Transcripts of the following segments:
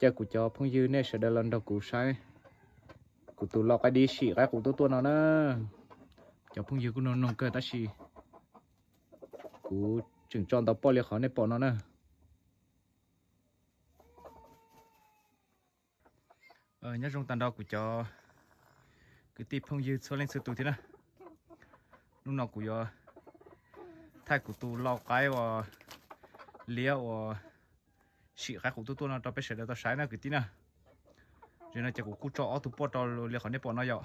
Caw kuv cov phooj ywg nej sawv daws los nrog kuv saib kuv tus lau qaib dib sim qaib qus tuaj tuaj no na. Cov phooj ywg kuj noog noog kawg tab sis kuv tseem tso ntau poj li qhov nej pom no na. Nyob zoo tag nrho kuv cov kwv tij phooj ywg txhua leej txhua tus thiab na. Hnub no kuv yuav thaij kuv tus lau qaib uas liab uas sim qaib qus tuaj tuaj no rau peb sawv daws tau saib na kwv tij na. Zaum no ces kuv kuj tso ob tug poj rau li qhov nej pom no yom.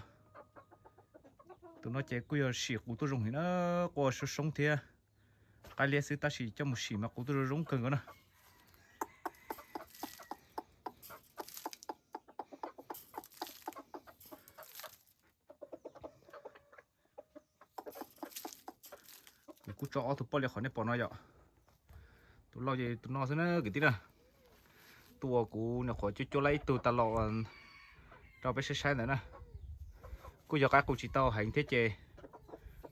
Tus no ces kuj yog sim qus tuaj zoo heev na, quaj soob soob thiab. Qaib liab xwb tab sis coj mus sim mas qus tuaj zoo zoo kawg nkaus na. Kuv kuj tso ob tug poj li qhov nej pom no yom. Tus lau ces tus no xwb na kwv tij na. Tus uas kuv nyuam qhuav cuab cuab lawm ib tug tas los rau peb saib saib ntawd na. Kuj yog qaib qus tsis tau heev thiab ces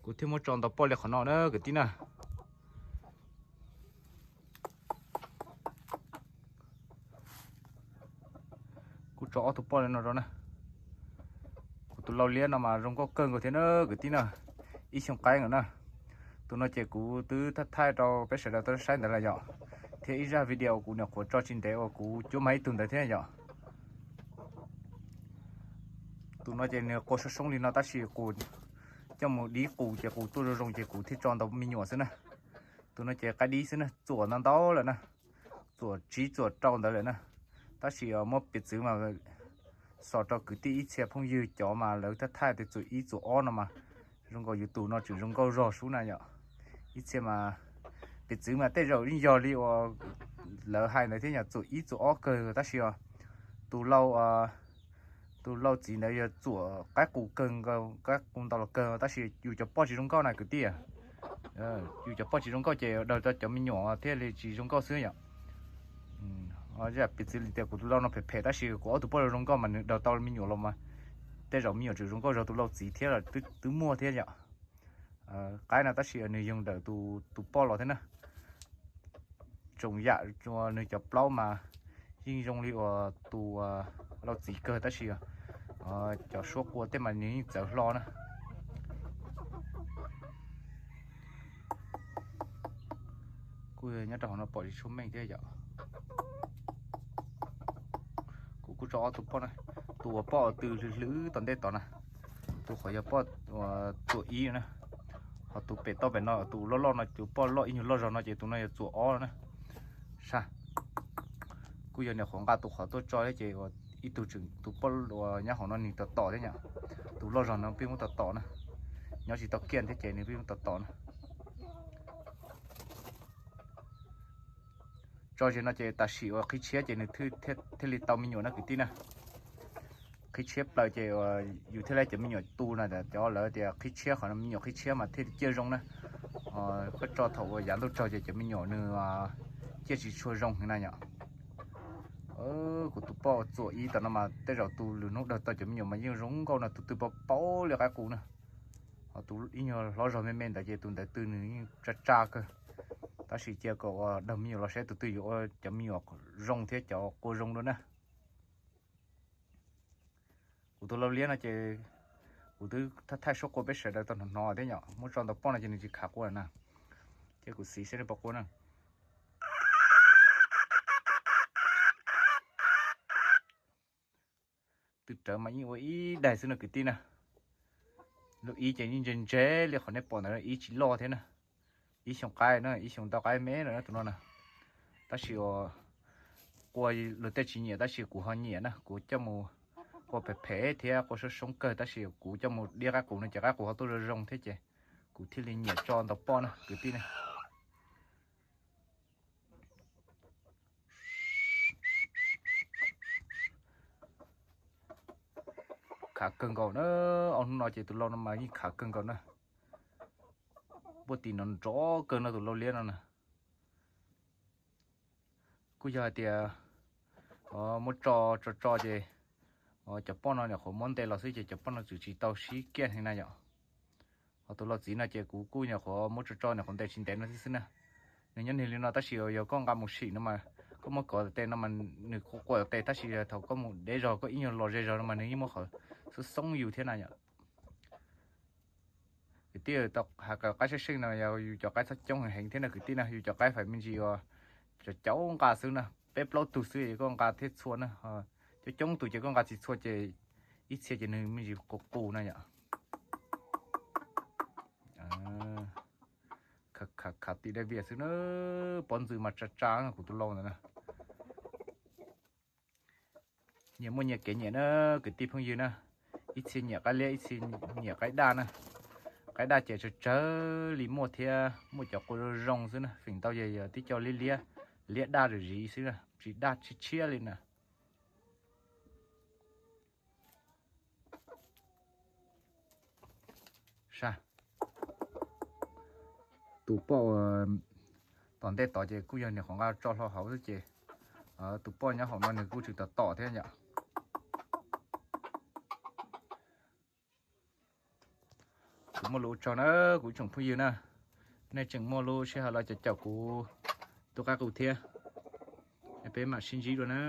kuv thiaj muab tso ntau poj li qhov no na kwv tij na. Kuj tso ob tug poj li no rau na. Kuv tus lau liab no mas zoo nkauj kawg nkaus thiab na kwv tij na, ib xyoo qaib nkaus na. Tus no ces kuv twb thaij thaij rau peb sawv daws tau saib ntawd lawm yom, thiab ib zaj video kuv nyuam qhuav tso tsis ntev uas kuv cuab mas ib tug ntawd thiab yom. Tus no ces nws quaj soob soob li no tab sis kuv coj mus dib qus ces qus tuaj zoo zoo ces kuv thiaj tso ntau me nyuam xwb na. Tus no ces qaib dib xwb na, txuam ntau ntau lawm na, txuam tsib txuam rau ntawd lawm na. Tab sis muab piv txwv mas xaus rau kwv tij ib txhia phooj ywg cov mas lawv thaij thaij tias txuam ib txuam ob no mas zoo nkaus yus tus no tseem zoo nkauj zog sub na yom. Ib txhia mas piv txwv mas tej zaum yeej yog li uas lawv hais ntawd thiab yom, txuam ib txuam ob kawg tab sis tus lau tus lau txiv ntawd yog txuam qaib qus kawg nkaus, qaib qus ntau los kawg tab sis yus cov poj tsis zoo nkauj na kwv tij. Yus cov poj tsis zoo nkauj ces daug tau cov me nyuam thiaj li tsis zoo nkauj xwb yom. Piv txwv li tias kuv tus lau no phem phem tab sis kuv ob tug poj zoo nkauj mas nws daug tau me nyuam los mas tej zaum me nyuam tseem zoo nkauj zog tus lau txiv thiab los twb muaj thiab yom. Qaib no tab sis nws yoog ntawm tus poj los thiab na. Tsoom yam nws cov plaub mas yeej zoo li uas tus lau txiv kawg tab sis cov suab qua tej mas nws yeej txawv hlo na. Kuj nyob rau hauv no pom tsis tshua meej thiab yom. Kuv kuj tso ob tug poj na, tus uas poj tw hlwv hlwv tom ntej tod na, tus qhov yog poj txuam ib na, ho tus pem toj pem no tus loj loj no tus poj loj ib nyuag loj zog no ces tus no yog txuam ob na. Sab, kuj yog nyuam qhuav nqa tus qhov tuaj tso thiab ces ib tug tseem tus poj uas nyob hauv no nws tom tom thiab yom, tus loj zog no pheej muab tom tom na, nyob tsis tau kiaj thiab ces nws pheej muab tom tom na. Tso ze no ces tam sim uas qhib tshiab ces nws thiaj li tau me nyuam na kwv tij na. Qhib tshiab plaws ces yus thiaj li cov me nyuam tu na, cov lawv tias qhib tshiab qhov me nyuam qhib tshiab mas thiaj li ciaj zoo na. Koj tso thaum uas yav ntuj tsaug ces cov me nyuam nws ciaj tsis tshua zoo heev na yom. Kuv tus poj txuam ib tom no mas tej zaum tus lwm hnub daug tau cov me nyuam mas yeej zoo nkauj no, tus tw paub paub li qaib qus na. Ho tus ib nyuag hlob zog me me ntawd ces tus ntawd tw nws yeej tsa tsa kawg. Tab sis cia kom ua daug me nyuam los saib tus twg yuav ua cov me nyuam zoo thiab cov qua zoo dua na. Kuv tus lau liab no ces kuv twb thaij thaij suab qua peb sawv daws tau hnov hnov thiab yom, muab tso ntau poj no ces nws tsis khav qua na. Ces kuv xis saib nws puas qua na. Tw rawv mas yeej ua ib daig xwb no kwv tij na. Lub ib ces yeej ntse ntse li qhov nej pom ntawd, ib tsis loj thiab na. Ib xyoo qaib na, ib xyoo ntau qaib me lawm na tus no na. Tab sis uas qua luag tej tsis nyiam tab sis kuv ho nyiam na, kuv coj mus qua phem phem thiab qua soob soob kawg tab sis kuv coj mus diab qaib qus no ces qaib qus ho tuaj zoo zoo thiab ces kuv thiaj li nyiam tso ntau poj na kwv tij na. Khav kawg nkaus na, ob hnub no ces tus lau no mas yeej khav kawg nkaus na. Npuaj tis no nrov kawg no tus lau liab no na. Kuj yog hais tias muab tso tso tso ces cov poj no nyuam qhuav muab nte los xwb ces cov poj no tseem tsis tau sib kiaj heev na yom. Ho tus lau txiv no ces kuv kuj nyuam qhuav muab tso tso nyuam qhuav ntes tsis ntev no xwb xwb na. Nws nyob nws li no tab sis yog koj nqa mus sim no mas Koj muab kov tes no mas nws quaj quaj tes tab sis thaum koj mus deb zog koj ib nyuag los ze zog no mas nws yeej muab qhov xoob xoob yus thiab na yom. Kwv tij, hais kom qaib seej seej no yog yus cov qaib txhob coob heev heev thiab na kwv tij na, yus cov qaib feem me ntsis uas cov caub nqa xwb na, peb plaub tug xwb es koj nqa thiaj txhua na. Coob coob tus ces koj nqa tsis txhua ces ib txhia ces nws me ntsis qus qus na yom. Khav tim dej vias xwb na, pob ntxwv mas tsa tsa kuv tus lau ntawd na. Nyias muaj nyias kev nyiam na, kwv tij phooj ywg na. Ib txhia nyiam qaib liab, ib txhia nyiam qaib daj na. Qaib daj ces tsawg tsawg li muaj thiab, muaj cov qua zoo zoo xwb na, feem ntau yog yog tib co liab liab, liab daj zim zim xwb na, tsis daj tshiab tshiab li na. Tus poj tom ntej tod ces kuj yog niag qhov nqa tso hlo hauv xwb ces tus poj nyob hauv no nws kuj tsis tom tom thiab yom. Kuv muaj lus ua tsaug na kuv tsoom phooj ywg na, nej tseem muaj lub sij hawm los caum caum kuv tus qaib qus thiab, peb mam sib ntsib dua na.